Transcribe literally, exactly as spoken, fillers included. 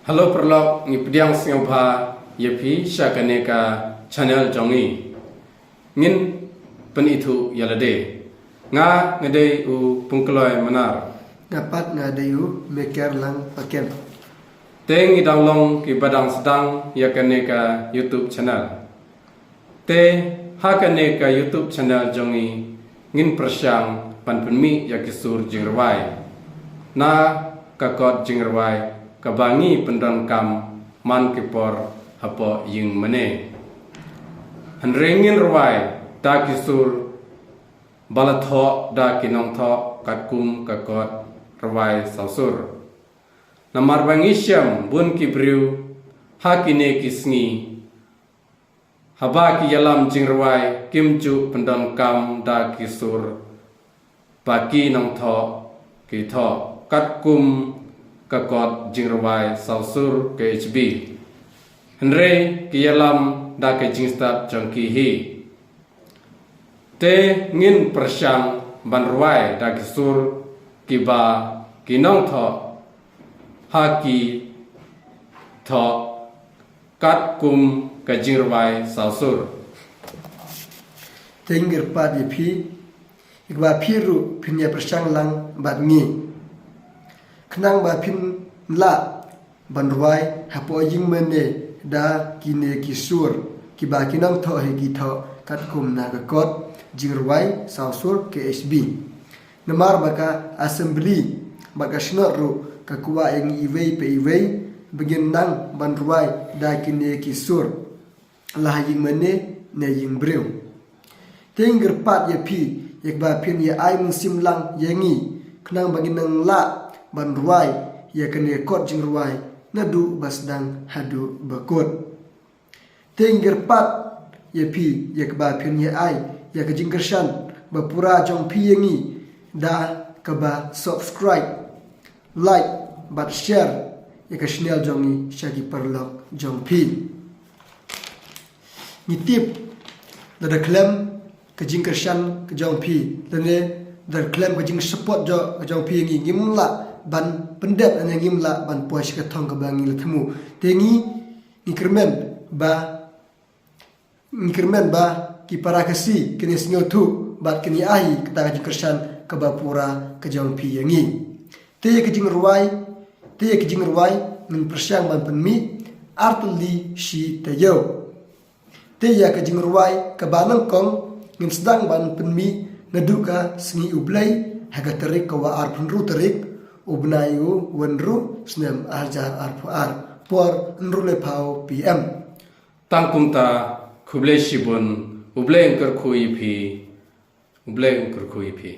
Hello paralok, ngi pdiang sngewbha ïa phi sha kane ka channel jong ngi. Ngin pynithuh ïa lade. Nga nga dei u Pungkloi Manar. Nga pat nga dei u Mekerlang Paken. Te ngi dang long ki ba dang sdang ïa kane ka YouTube channel. Te ha kane ka YouTube channel jong ngi ngin pyrshang ban pynmih ïa ki sur jingrwai na ka kot jingrwai kaba ngi pyndonkam man ki por hapoh ïing mane. Hynrei ngin rwai da ki sur ba la thoh da ki nongthoh katkum ka kot rwai sawsur. Namar ba ngi shem bun ki briew ha kine ki sngi haba ki ïalam jingrwai kim ju pyndonkam da ki sur ba ki nongthoh ki thoh katkum ka kot jingrwai sawsur K H B. Hynrei ki ïalam da ka jingstad jong ki hi. Te ngin pyrshang ban rwai da ki sur kiba ki nongthoh ha ki thoh katkum ka jingrwai sawsur. Te ngi kyrpad ïa phi, ïa kaba phi ruh phin ïa pyrshang lang bad ngi, khnang ba phin lah ban rwai hapoh ïing mane da kine ki sur kiba ki nongthoh hi ki thoh katkum na ka kot jingrwai sawsur K H B. Namar ba ka assembly bad ka synod ruh ka kwah ïa ngi iwei pa iwei ba ngin nang ban rwai da kine ki sur, la ha ïing mane ne ïing briew. Te ngi kyrpad ïa phi ïa kaba phin ïa ai mynsiem lang ïa ngi, khnang ba ngin nang lah ban rwai ïa kane kot jingrwai naduh ba sdang haduh ba kut. Te ngi kyrpad ïa phi ïa kaba phin ïa ai ïa ka jingkyrshan ba pura jong phi ïa ngi da kaba subscribe, like bad share ïa ka channel jong ngi sha ki paralok jong phi. Ngi tip lada khlem ka jingkyrshan ka jong phi lane lada khlem ka jingsupport jong ka jong phi ïa ngi, ngim lah ban pyndep lane ngim lah ban poi sha ka thong kaba ngi la thmu. Te ngi ngi kyrmen ba ngi kyrmen ba ki para Khasi kin ïa sngewthuh bad kin ïa ai kata ka jingkyrshan kaba pura ka jong phi ïa ngi. Te ïa ka jingrwai, te ïa ka jingrwai ngin pyrshang ban pynmih ar tylli shi taïew. Te ïa ka jingrwai kaba nyngkong ngin sdang ban pynmih naduh ka sngi U Blei ha ka tarik kaba arphew hynriew tarik u bnai u hynriew snem ar hajar arphew ar, por hynriew laiphew P M. Tang kumta, khublei shibun, U Blei un kyrkhu ïa phi, U Blei un kyrkhu ïa phi.